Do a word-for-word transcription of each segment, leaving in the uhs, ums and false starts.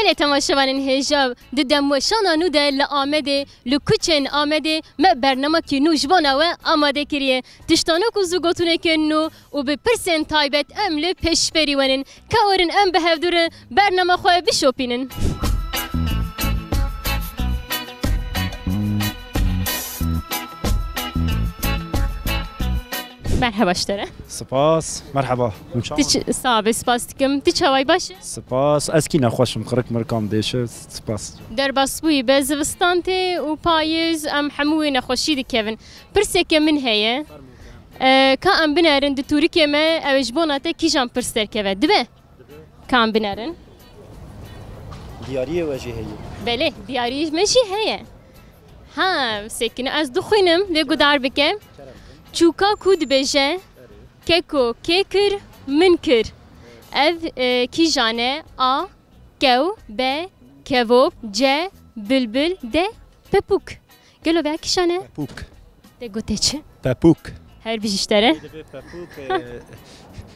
Belê temaşevanên hêja, di demweşana nû de li Amedê, li kuçên Amedê me bernamekî nû ji bona we amade kiriye. Tiştanok û zûgotinekên nû û bi pirsên taybet em li pêşberî we nin. Ka werin em bi hevdû re bernama xwe bişopînin. Merheba ji te re. Spas, merheba. Hûn çawa? Tu ç-, sax be, spas dikim. Tu çawa yî, baş î? Spas, ez kî nexweş im, xirik mirikam dêşe, spas. Derbas bûyî be, zivistan tê û payîz, em hemû wê nexweşî dikevin. Pirsekê min heye. E, ka em binerin di tûrikê me, ew ê ji bona te kîjan pirs derkeve? Dibe? Ka em binerin. Diyariyê we jî heye? Belê, diyariyê me jî heye. Ha, sekine, ez dixwînim, lê guhdar bike. Çûka ku dibêje, keko kê kir, min kir. Ev, e, kîjan e? A, kew, B, kevok, C, bilbil, D, pepûk. Gelo vêya kîjan e? Pepûk. Te gote çi? Pepûk. Her bijî ji te re. Pepûk, e,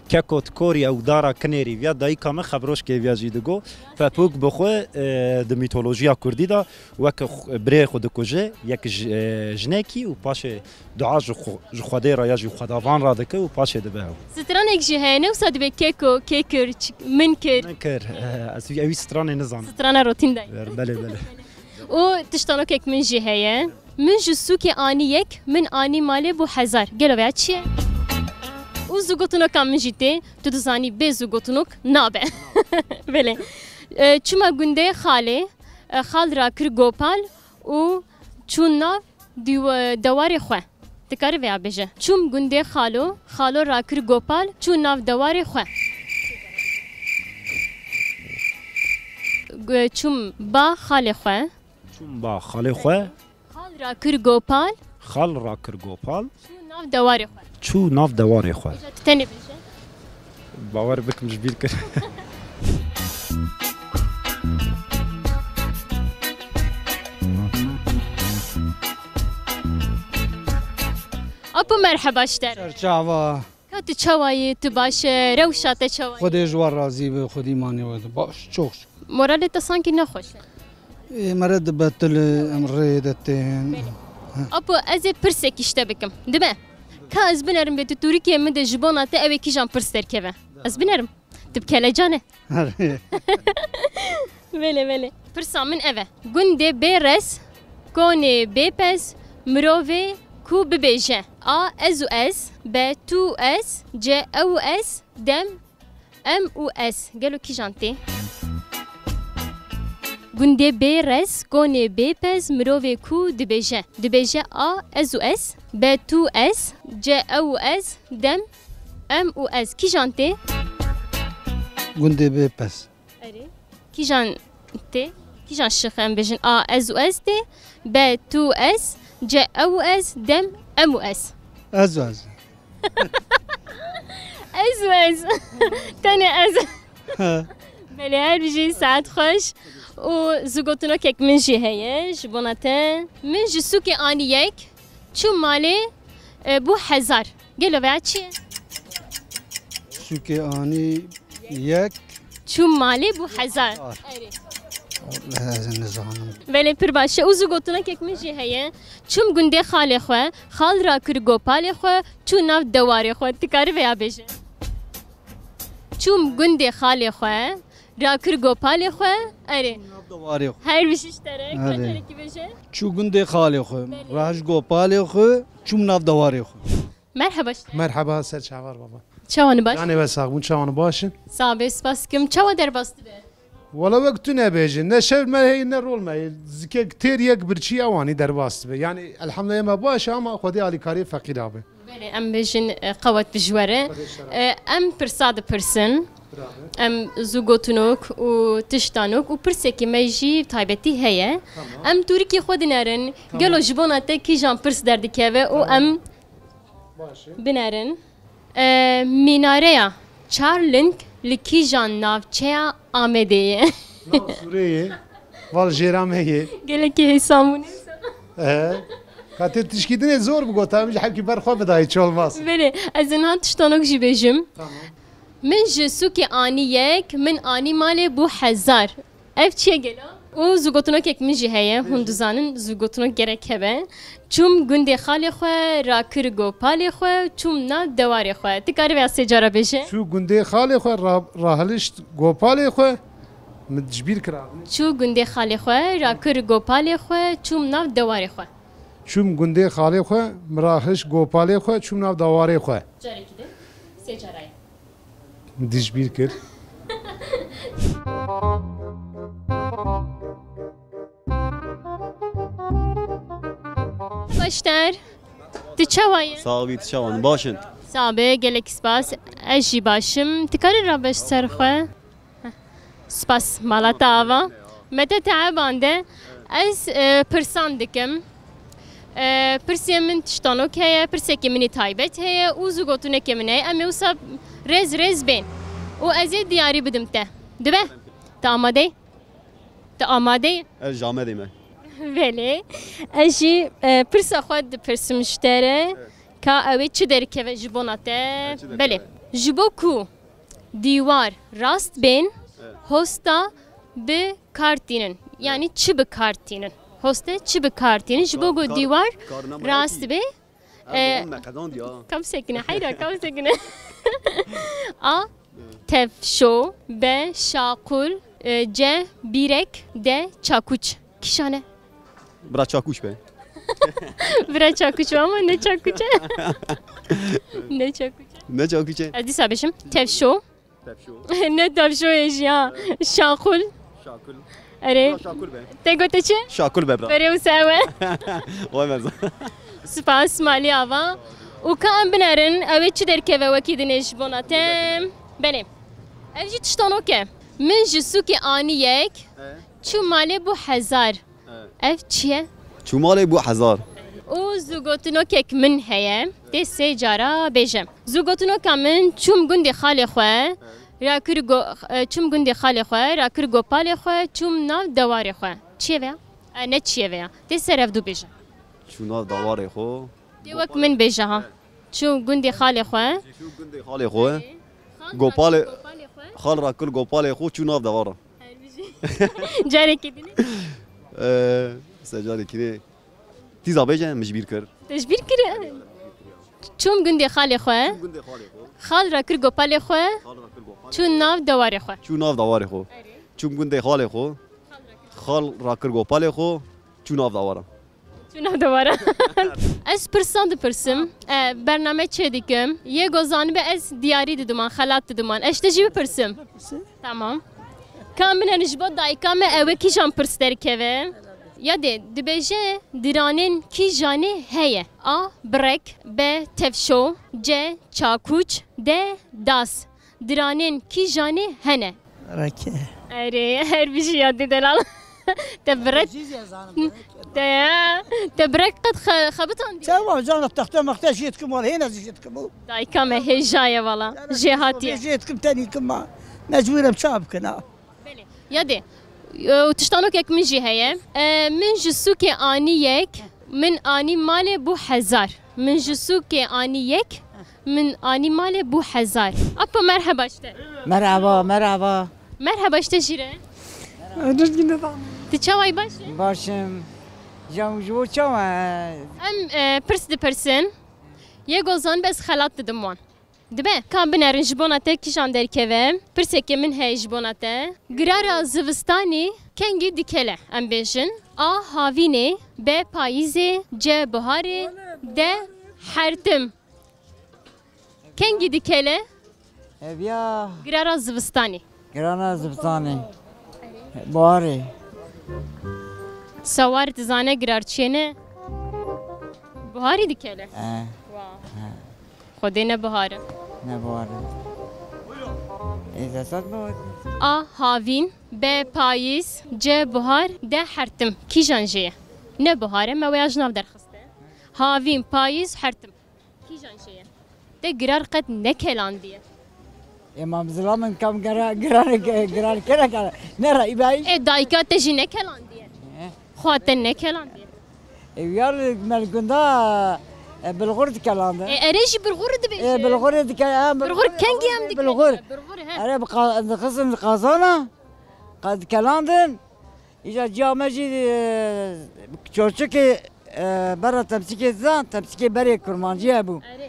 keko di korî ew dara kinêrî viya dayika min xebrojkê viya jî digo. Pepûk bi xwe, e, di mîtolojiya kurdî de weke xw-, birê xwe dikuje, yek ji, e, jinekî û paşê dua ji xwe, ji Xwedê re ya jî xwedavan re dike û paşê dibe ew. Stranek jî heye, ne wisa dibe keko, kê kir, çi-, min kir. Min kir, e, ez wî, ewî stranê nizam. Strana rotîn de. Belê, belê. Û tiştanokek min jî heye. Min ji sûkê anî yek, min anî malê bû hezar. Gelo vêya çi ye? Û zûgotinoka min jî tê, tu dizanî bê zûgotinok nabe. Belê. E, çûme gundê xalê, e, xal rakir gopal û çû nav dîw-, dewarê xwe. Dikarî vêya bêje. Çûm gundê xalo, xalo rakir gopal, çû nav dewarê xwe. Gu-, çûm ba xalê xwe. Çûm ba xalê xwe. Xal rakir gopal. Xal rakir gopal. Çû nav dewarê xwe. Çû nav dewarê xwe. Îja tu tenê bêje. Bawer bikim ji bîr kir. Apo merheba ji te re. Serçava. Ka tu çawa yî, tu baş e, rewşa te çawa ye? Xwedê ji we razî be, xwedî manê we de baş, çok şükür. Moralê te sankî nexweş e. Ê, mere dibe tu li em rê de tên. Belê. Apo, ez ê pirsekî ji te bikim. Dibe? Ka ez binerim bê tu tûrikê min de ji bona te ew ê kîjan pirs derkeve? Ez binerim. Tu bi kelecan e. Erê. Belê, belê. Pirsa min ev e. Gundê bê rez, konê bê pez, mirovê ku bibêje. A, ez û ez, B, tu û ez, C, ew û ez, dem, em û ez. Gelo kîjan tê? Gundê bê rez, konê bê pez, mirovê ku dibêje. Dibêje A, ez û ez, B, tu û ez, C, ew û ez, dem, em û ez. Kîjan tê? Gundê bê pez. Erê. Kîjan tê? Kîjan şix e, em bêjin A, ez û ez tê, B, tu û ez, C, ew û ez, dem, em û ez. Ez û ez. Ez û ez. Tenê ez. He. Belê, her bijî, saet xweş. Û zûgotinokek min jî heye ji bona te. Min ji sûkê anî yek, çû malê, e, bû hezar. Gelo veya çi ye? Sûkê anî yek. Çûm malê bû hezar. Hezar. Erê. Wallahî ez nizanim. Belê, pir baş e. Û zû gotinekek min jî heye. Çûm gundê xalê xwe, xal rakir gopalê xwe, çû nav dewarê xwe. Tu karî veya bêje. Çûm gundê xalê xwe, rakir gopalê xwe. Erê. Nav dewarê xwe. Her bijî ji te re. Erê. Ka carekî bêje. Çû gundê xalê xwe, belê, raj gopalê xwe, çûm nav dewarê xwe. Merheba. Merheba, ser çavar baba. Çawan baş? Canê we sax bûn, çawan baş in? Sağ be, spas kim. Çawa derbas dibe? Wala wek tu nebêjin, ne şev me heye, ne rol me heye. Zikek têr yek birçî ewanî derbas dibe. Yani elhamdülillah me baş e ama Xwedê alîkariyê feqîra be. Belê, em bêjin, e, qewet bi ji we re. Xwedê şeref. E, em pirsa dipirsin. Bravo. Em zû gotinok û tiştanok û pirsekî me jî taybetî heye. Tamam. Em tûrikî xwe dinerin. Tamam. Gelo ji bona te kîjan pirs derdikeve û, tamam, em Baş e. Binerin. E, mînareya çar ling li kîjan navçeya Amedê ye? Nav Sûrê ye. Val jêra me ye. Gelekî hêsan bûne. He. Ka tê tişkî dinê zor bi gota, em ji hevkî ber xwe bidayî çi olmaz. Belê, ez niha tiştanok jî bêjim. Tamam. Min ji sûkê anî yek, min anî malê bû hezar. Ev çi ye gelo? Û zûgotinokek min jî heye, hûn dizanin zûgotinok gerek hebe. Çûm gundê xalê xwe, rakir gopalê xwe, çûm nav dewarê xwe. Ti karî vê ya sê cara bêje? Çû gundê xalê xwe, ra-, rahilişt gopalê xwe, min ji bîr kira. Çû gundê xalê xwe, rakir gopalê xwe, çûm nav dewarê xwe. Çûm gundê xalê xwe, min rahilişt gopalê xwe, çûm nav dewarê xwe. Carekî din, sê cara ye. Dijbîr kir. Başlar. Tu çawa ye? Sax bî, tu çawa? Baş in. Sax be, gelek spas. Ez jî baş im. Tu karî rabe ji ser xwe? Spas, mala te ava. Me te teebande. Ez, e, pirsan dikim. E, pirsê min tiştanok heye, pirsekê min ê taybet heye û zûgotinekê min heye. Em ê wisa rêz rêz bên. Û ez ê diyarî bidim te. Dibe? Te amade yî? Te amade yî? Ez ji Amedê me. Belê. Ez jî, e, pirsa xwe dipirsim ji te re. Evet. Ka ew ê çi derkeve ji bona te? Evet, çi derkeve? Belê. Ji bo ku dîwar rast bên, evet, hosta bi kar tînin. Yanî çi bi kar tînin? Hoste çi bi kar tînin? Ji bo ku dîwar rast bê, e, kam sekine, heyra, kam sekine. A, tevşo, B, şaqul, e, C, bîrek, D, çakûç. Kîjan e? Bira çakûç be. Bira çakûç be ama ne çakûç e? Ne çakûç e? Ne çakûç e? Ez dîsa bêjim. Tevşo. Tevşo. Ne tevşo ye jî ya. Şakul. Şakul. Erê. Bira şakul be. Te gote çi? Şakul be bira. Erê wisa ew e. Oy merza. Spas malî ava. Û ka em binerin, ew ê çi derkeve wekî dinê ji bona te? Belê. Ev jî tiştanok e. Min ji sûkê anî yek, çû malê bû hezar. Ev çi ye? Çû malê bû hezar. Û zûgotinokek min heye, tê sê cara bêje. Zûgotinoka min, çûm gundê xalê xwe, rakir go-, e, çûm gundê xalê xwe, rakir gopalê xwe, çûm nav dewarê xwe. Çi ye vêya? E, ne çi ye vêya? Tê ser ev du bêje. Çû nav dewarê xwe. Tê wek min bêje ha. Çû gundê xalê xwe. Çû gundê xalê xwe. Gopalê, xal rakir gopalê xwe, çû nav dewara. Carekî dinê. Ee, se carekî ne. Tîza bêje, min ji bîr kir. Te ji bîr kir? Çûm gundê xalê xwe. Çûm gundê xalê xwe. Xal rakir gopalê xwe. Xal rakir gopalê xwe. Çû nav dewarê xwe. Çû nav dewarê xwe. Erê. Çûm gundê xalê xwe. Xal rakir gopalê xwe. Çû nav dewara. Çû nav dewara. Ez pirsan dipirsim. E, bername çê dikim. Yê ku zanibe ez diyarî didim wan, xelat didim wan. Ez ji te jî bipirsim. Tamam. Ka em binerin ji bo dayika me ew ê kîjan pirs derkeve? Ya dê, dibêje diranên kîjanê heye? A, birek, B, tevşo, C, çakûç, D, das. Diranên kîjanê hene? Reke. Erê, her bijî ya dê delal. Te birek. Te, te birek qet xe-, xebitandiye? Çawa cana texte mexte jê dikim wala, hêna jê dikim o. Dayika me hêja ye wala. Jê hatiye. Jê dikim tenî kim ma. Mecbûr em ça bikin ha. Belê. Ya dê. E, û tiştanokek min jî heye. E, min ji sûkê anî yek, min anî malê bû hezar. Min ji sûkê anî yek, min anî malê bû hezar. Apo merheba ji te. Merhaba, merhaba. Merheba ji te jî re. Rojgîn de tam. Tu çawa yî, baş î? Baş im. Jan ji bo çawa? Em, e, pirs dipirsin. Yê ku zanibe ez xelat didim wan. Dibe, ka em binerin ji bona te kîjan derkeve? Pirsekê min heye ji bona te. Girara zivistanî kengî dikele, em bêjin? A, havînê, B, payîzê, C, buharê, D, hertim. Kengî dikele? Ev ya. Girara zivistanî. Girana zivistanî. Buharê. Sawar dizane girar çi ye ne? Buharî dikele. He. Wa. He. Xwedê ne bihar e. Ne bihar e. Ê, desat mi? A, havîn, B, payîz, C, buhar, D, hertim. Kîjan jê ye? Ne bihar e, me wêya ji nav derxiste. Havîn, payîz, hertim. Kîjan jê ye? Te girar qet nekelandiye? Ê, ma bi zilamên kam gera-, giran-, giran kere kere. Ne ra îbay? Ê, dayika te jî nekelandiye? He. Xwa te nekelandiye? Ê, yar me li gunda, e, bilxur dikelandi. Ê, erê jî bilxur dibêje. Ê, bilxur dike-, e, bilxur kengî em dike. Bilxur. Bilxur, he. Erê bi qa-, dixistin qazana. Qe dikelandin, îja ciya me jî, e, çoçikê, e, bera temsîkê didan, temsîkê berê kurmancî hebû. Erê.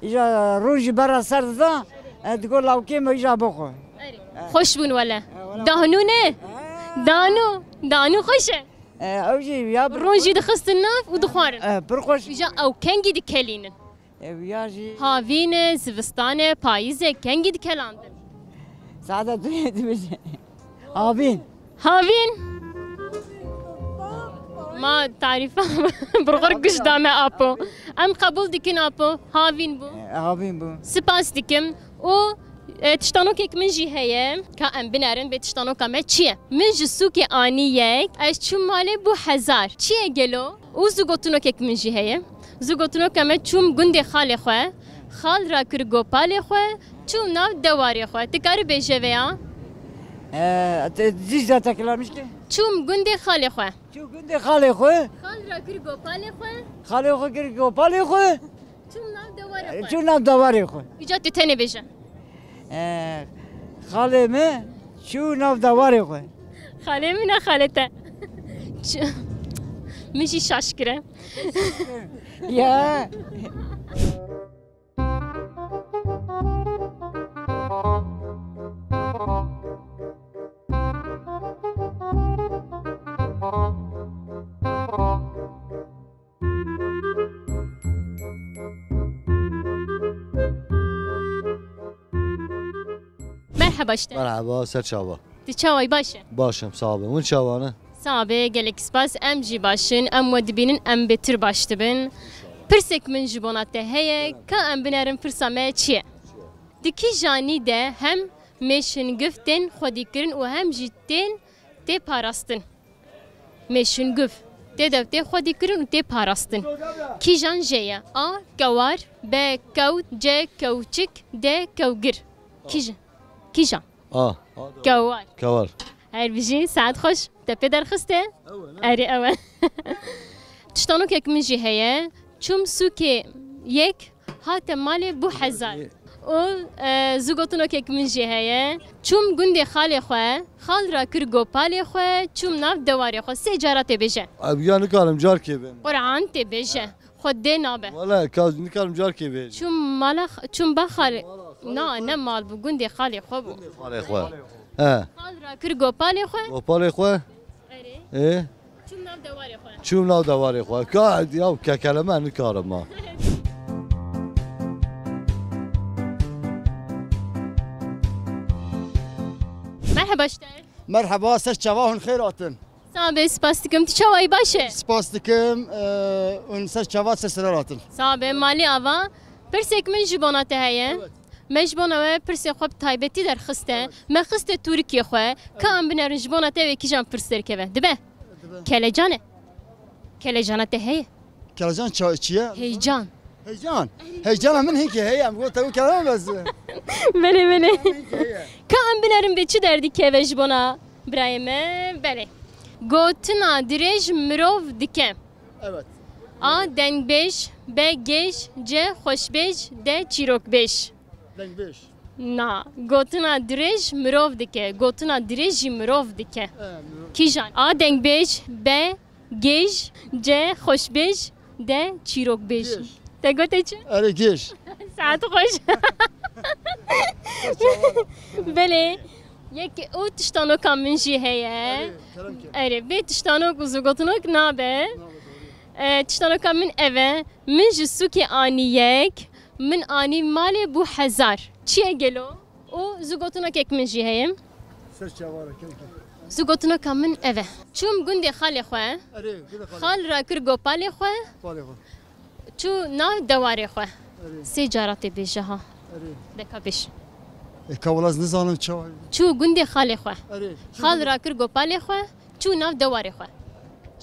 Îja rûn jî bera ser didan, e, digot lawkê me îja bixwe. Erê. Xweş bûn wele. E, wele. Dahnû ne? E. Dahnû. Dahnû xweş e. E, ew jî ya bir Rûn jî dixistin nav û dixwarin. E, pir xweş. Îja ew kengî dikelînin. Ew ya jî Havîn e, zivistan e, payîz e, kengî dikelandin. Saeta du yê dibêje. Havîn. Havîn. Ma tarîfa birxur giş dame apo. Em qebûl dikin apo. Havîn bû. E, havîn bû. Spas dikim. Û, e, tiştanokek min jî heye. Ka em binerin bê tiştanoka me çi ye? Min ji sûkê anî yek. Ez çûm malê bû hezar. Çi ye gelo? Û zû gotinokek min jî heye. Zû gotinoka me çûm gundê xalê xwe. Xal rakir gopalê xwe. Çûm nav dewarê xwe. Ti karî bêje vê ya? E, te, zî zî tekrar mişke? Çûm gundê xalê xwe. Çû gundê xalê xwe. Xal rakir gopalê xwe. Xalê xwe kir gopalê xwe. Çûm nav dewarê xwe. Çû nav dewarê xwe. Îca tu tenê bêje. E, xalê me çû nav dewarê xwe. Xalê min e, xalê te. Çi-, min jî şaş kire. Ya. Merheba ji te. Merheba, ser çava. Tu çawayî, baş e? Baş im, sax be. Hûn çawa ne? Sax be, gelek spas. Em jî baş in. Em we dibînin, em bêtir baş dibin. Pirsek min ji bona te heye, ka em binerin pirsa me çi ye? Di kîjanî de hem mêşingif tên xwedîkirin û hem jî tên tê parastin. Mêşinguf. Tê de tê xwedîkirin û tê parastin. Kîjan jê ye? A. Kewar. B. Kewt. C. Kewçik. D. Kewgir. Kîj-, kîjan? A. Kewar. Kewar. Her bijî, saet xweş. Te pê derxiste? Ew e, ne? Erê, ew e. Tiştanokek min jî heye. Çûm sûkê yek, hate malê bû hezar. Û, e, zû gotinokek min jî heye. Çûm gundê xalê xwe, xal rakir gopalê xwe, çûm nav dewarê xwe. Sê cara tê bêje. Ev ya nikarim carkê bêm. Quran tê bêje. Xwe dê nabe. Wele, ka nikarim carkê bêm. Çûm mala x-, çûm ba xalê. Na, ne mal bû, gundê xalê xwe bû. Gundê xalê xwe. He. Xal rakir gopalê xwe. Gopalê xwe. Erê. Ê? Çûm nav dewarê xwe. Çûm nav dewarê xwe. Ka, ya kekeleme nikarim ha. Merheba ji te. Merheba, ser çava hûn xêr hatin. Sax be, spas dikim. Tu çawayî, baş e? Spas dikim, e, hûn ser çava ser sira hatin. Sax be, malî ava. Pirsek min ji bona te heye. Evet. Me ji bona we pirsê xwe bi taybetî derxiste. Evet. Me xiste tûrikê xwe. Ka em binerin ji bona te wê kîjan pirs derkeve. Dibe? Dibe. Kelecan e. Kelecana te heye? Kelecan ça-, çi ye? Heyecan. Heyecan. Heyecana min hinkê heye. Em got te û kelama bes. Belê, belê. Hinkê heye. Ka em binerin bê çi derdî keve ji bona birayê me? Belê. Gotina dirêj mirov dike. Evet. A. Dengbêj. B. Gêj. C. Xweşbêj. D. Çîrokbêj. Dengbêj. Na, gotina dirêj mirov dike, gotina dirêj jî mirov dike. E, mirov. Kîjan? A. Dengbêj. B. Gêj. C. Xweşbêj. D. Çîrokbêj. Gêj. Te gote çi? Erê, gêj. Saet xweş. Belê. Yek û tiştanoka min jî heye. Erê, kerem ke. Erê, bê tiştanok û zûgotinok nabe. Nabe, doğru. E, tiştanoka min ev e. Min ji sûkê anî yek, min anî malê bû hezar. Çi ye gelo? Û zûgotinokek min jî heye. Ser çavara, kerem ke. Zûgotinoka min ev e. Çûm gundê xalê xwe. Erê, gundê xalê. Xal rakir gopalê xwe. Gopalê xwe. Çû nav dewarê xwe. Erê. Sê cara tê bêje ha. Erê. Deka bêj. E, ka wela ez nizanim çawa. Çû gundê xalê xwe. Erê. Xal rakir gopalê xwe. Çû nav dewarê xwe.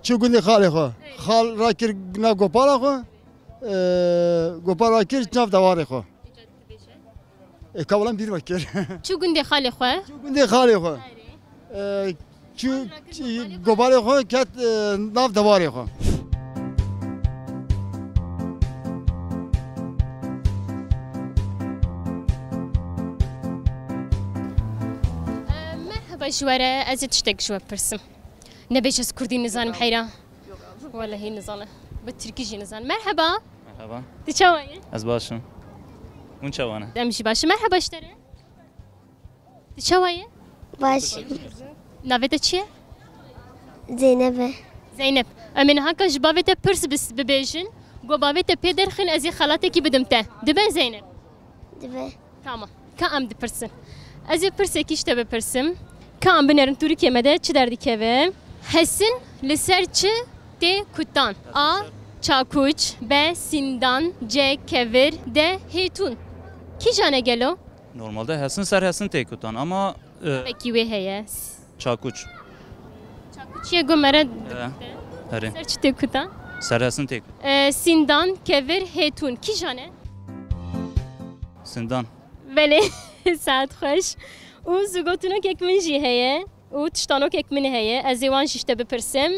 Çû gundê xalê xwe. Erê. Xal rakir nav gopala xwe. E, gopal rakir nav dewarê xwe. E, ka wela bîr vekir. Çû gundê xalê xwe. Çû gundê xalê xwe. E, çû, çû gobarê xwe ket, e, nav dewarê xwe. E, merheba. Baş ji we re ez ê tiştek ji we bipirsim. Nebêje ez kurdî nizanim heyra. Welehî nizanim. Bi tirkî jî nizanim. Merheba. Merhaba. Tu çawa yî? Ez baş im. Hûn çawa ne? Em jî baş in. Merheba ji te re. Tu çawa yî? Baş. Navê te çi ye? Zeynep e. Zeynep. Em ê niha ka ji bavê te pirs bis-, bibêjin. Ku bavê te pê derxin ez ê xelatekî bidim te. Dibe Zeynep? Dibe. Tamam. Ka em dipirsin. Ez ê pirsekî ji te bipirsim. Ka em binerin tûrikê me de çi derdikeve? Hesin li ser çi tê kutan? A. Çakuç. B. Sîndan. C. Kevir. D. Hêtûn. Kîjan e gelo? Normalde hesin ser hesin tê kutan ama, e, Pekî wê heye. Çakuç. Çakuçiyê ku mere E, herê. Ser çi tê kutan? Ser hesin tê kutan. E, sîndan, kevir, hêtûn. Kîjan e? Sîndan. Belê, saet xweş. Û zûgotinokek min jî heye. Û tiştanokek min heye. Ez ê wan jî ji te bipirsim.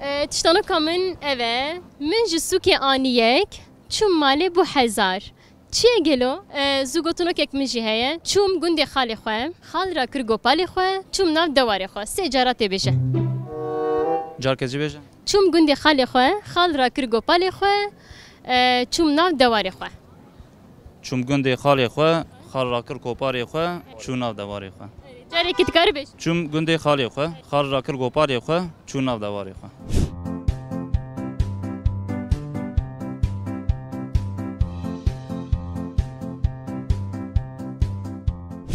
E, tiştanoka min ev e. Min ji sûkê anî yek, çûm malê bû hezar. Çi ye gelo? E, zûgotinokek min jî heye. Çûm gundê xalê xwe, xal rakir gopalê xwe, çûm nav dewarê xwe. Sê cara tê bêje. Carke jî bêje. Çûm gundê xalê xwe, xal rakir gopalê xwe, e, çûm nav dewarê xwe. Çûm gundê xalê xwe, xal rakir koparê xwe, çû nav dewarê xwe. Carekî dikarî bêj. Çûm gundê xalê xwe, xal rakir goparê xwe, çû nav dewarê xwe.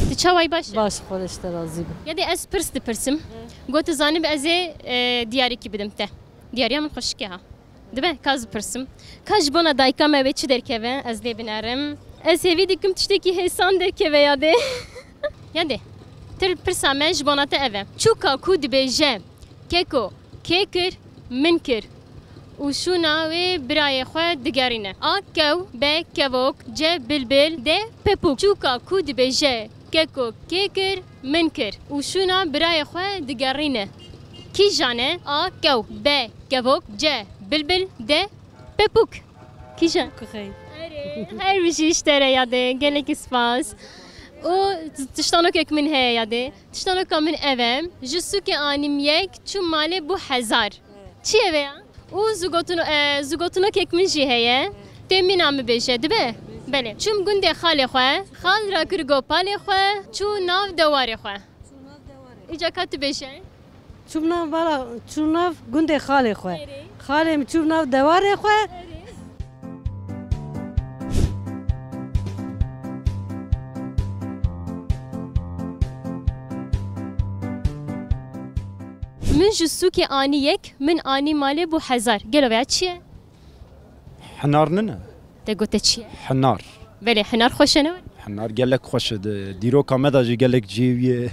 Tu çawa yî, baş î? Baş, Xwedê ji te razî be. Ya dê ez pirs dipirsim. Got tu zanî bi ez ê, e, diyarîkî bidim te. Diyariya min xweşik e ha. Dibe, ka ez bipirsim. Ka ji bona dayika me wê çi derkeve, ez lê binerim. Ez hêvî dikim tiştekî hêsan derkeve ya dê. Ya dê. Til pirsa me ji bona te ev e. Çûka ku dibêje, keko, kê kir, min kir. Û şûna wê birayê xwe digerîne. A kew, B kevok, C bilbil, D pepûk. Çûka ku dibêje, keko, kê kir, min kir. Û şûna birayê xwe digerîne. Kîjan e? A kew, B kevok, C bilbil, D pepûk. Kîjan? Kuxey. Erê, her bijî ji te re ya dê. Gelekî spas. Û tiştanokek min heye ya dê. Tiştanoka min ev e. Ji sûkê anîm yek, çûm malê bû hezar. Çi ye vê ya? Û zûgotino-, e, zûgotinokek min jî heye. Tê mîna min bêje, dibe? Belê. Çûm gundê xalê xwe, xal rakir gopalê xwe, çû nav dewarê xwe. Îca ka tu bêje. Çûm nav bala, çûm nav gundê xalê xwe. Erê. Xalê min çûm nav dewarê xwe. Erê. Min ji sûkê anî yek, min anî malê bû hezar. Gelo veya çi ye? Hinar nine? Te gote çi ye? Hinar. Belê, hinar xweş e, ne? Hinar gelek xweş e. Di-, dîroka me de jî gelek cihê wî yê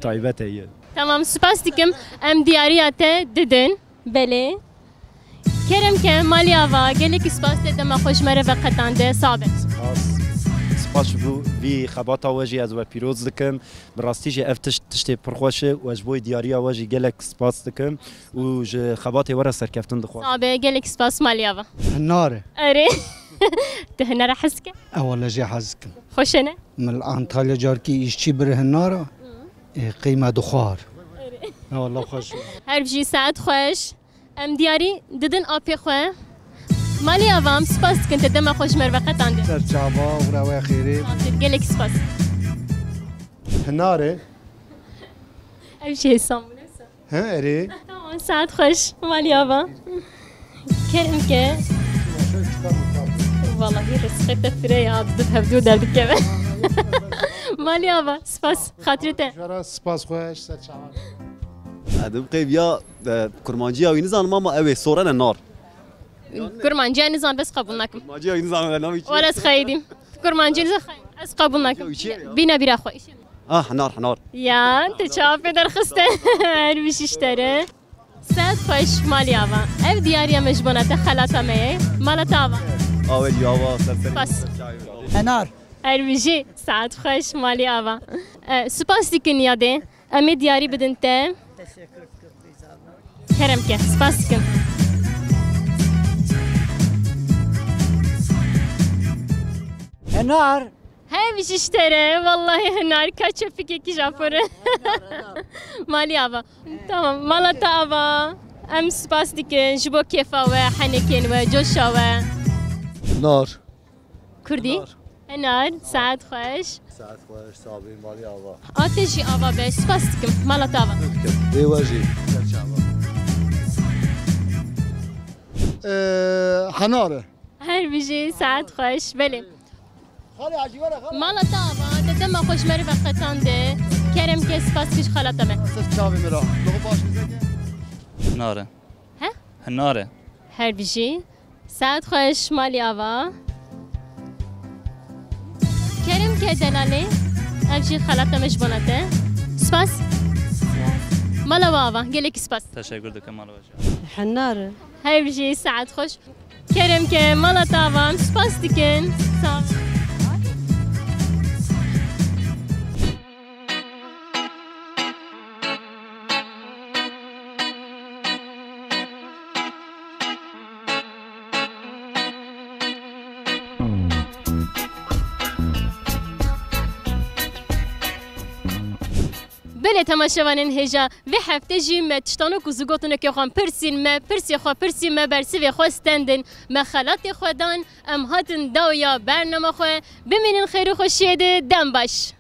taybet heye. Tamam, spas dikim. Em diyariya te didin. Belê. Kerem ke, malî ava, gelekî spas te dema xwe ji me re veqetande. Sax be. Spas. Spas ji bo vî xebata we jî ez we pîroz dikim. Bi rastî jî ev tişt, tiştê pir xweş e û ez ji bo diyariya we jî gelek spas dikim û ji xebatê we re serkeftin dixwazim. Sax be, gelek spas malî ava. Hinar e. Erê. Tu hinara hez dike? E, wele jê hez dikim. Xweş e ne? Min li Antalya carkî îşçî bir hinara, e, qîme dixwar. Erê. E, wele xweş e. Her bijî, saet xweş. Em diyarî didin apê xwe. Malî ava, em spas dikin te dema xwe ji me re veqetandin. Ser çava û rewê xêrê. Gelek spas. Hinarê. Ev jî hêsan bû, ne wisa? He, erê. Tamam, saet xweş. Malî ava. Kerem ke. Wallahî rizqê te fire ya, tu hevdû derdikeve. Malî ava, spas. Xatirê te. Jara spas xweş, ser çava. Edim qeyb ya. E, kurmanciya wî nizanim ama ew ê sorene nar. Kurmanciya nizan, bes qebûl nakim. Kurmanciya wî nizanim, navî çi? Wala ez xeyidîm. Kurmanciya nizan, ez qebûl nakim. Ew çi ye ya? Bîne bîra xwe. Ah, hinar, hinar. Ya, te çawa pê derxiste? Her bijî ji te re. Saet xweş, malî ava. Ev diyariya me ji bona te, xelata me ye. Mala te ava. Awe ya ava, ser ser. Spas. Hinar. Her bijî, saet xweş, malî ava. E, spas dikin ya dê. Em ê diyarî bidin te. Teşekkür ederim. Kerem ke, spas dikim. Hinar. Her bijî ji te re, wellahî Hinar, ka çepikekî ji Apo re. Malî ava. Tamam, mala te ava. Em spas dikin ji bo kêfa we, henekên we, coşa we. Nar. Kurdî? Nar. Hinar, saet xweş. Saet xweş, sabî, malî ava. A te jî ava be, spas dikim. Mala te ava. Vê we jî. Ee, Hinar e. Her bijî, saet xweş. Belê. Mala te ava, te dema xwe ji me re veqetande. Kerem ke, spas kir ji xala te me. Ser çavê min re. Nare. He? Nare. Her bijî. Saet xweş, malî ava. Kerem ke delalê. Ev jî xala te me ji bona te. Spas. Mala we ava. Gelekî spas. Teşekkür dikim, mala we jî. Hinar. Her bijî, saet xweş. Kerem ke, mala te ava, em spas dikin. Sağ ol. Belê temaşevanên hêja, vê hefte jî me tiştanok û zigotinokê xwe pirsîn, me pirsê xwe pirsî, me bersivê xwe stendin, me xelatê xwe dan, em hatin dawiya bernama xwe. Bimînin xêr û xweşiyê de, dem baş.